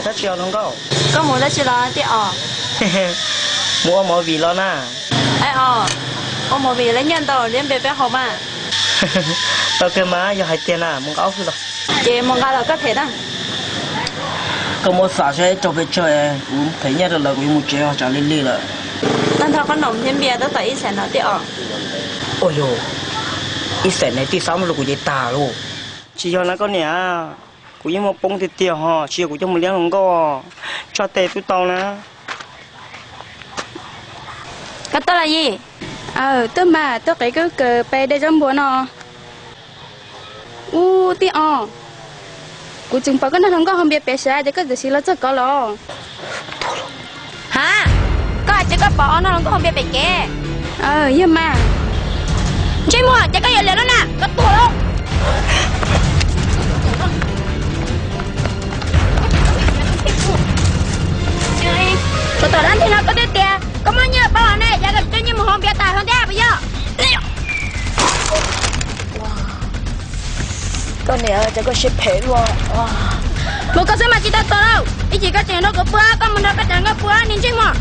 Tab tsis os hluas nkauj? Koj mus dab tsi los tij os? Mus ua movie los na. Os, ua movie lawv nyiaj ntau thiab npe peb haus mas. Tau kawg mas, yog hais tias na mus nqa ob hwj los. Ces mus nqa los koj them na. Koj muab xam saib raug pes tsawg, kuv them nyiaj rau lawv kuv yuav mus tsev tsam li lig lawm. Tag nrho qhob noom thiab npias tab tom ib xees no tij os. Ua yog ib xees ne, tij xab muab rau kuv ces tag lauj. Tsis yog na koj niam, kuv yeej muaj poob tiag tiag ho, tsis yog kuv coj mus liab hluas nkauj, tso tes tub tau na. Koj tuaj los Yim? Aw, tuaj mas, tuaj qiv kawb kawm pes dej zaub npua no. Ub tij os, kuv tseem pom koj noj hluas nkauj haus npias pem sav ces koj txawm siv los txog kov los? Ha, koj hais tias koj pom os noj hluas nkauj haus npias pem kev? Aw, yog mas. Ntsej muag, ces koj yuav liam lub na, koj tuag lauj. Thaum tom dab ntxwg no koj twb tias koj muaj nyiaj pab los ne, yog koj tsis coj nyiaj mus haus npias tas hlo ntiab puas yog? Koj niam, cas koj siab phem luaj. Mus koj xwb mas tsis tau tuag lauj, ib chim koj tseem nrog kuv pw, koj mus nrog koj cov nkauj pw niag ntsej muag.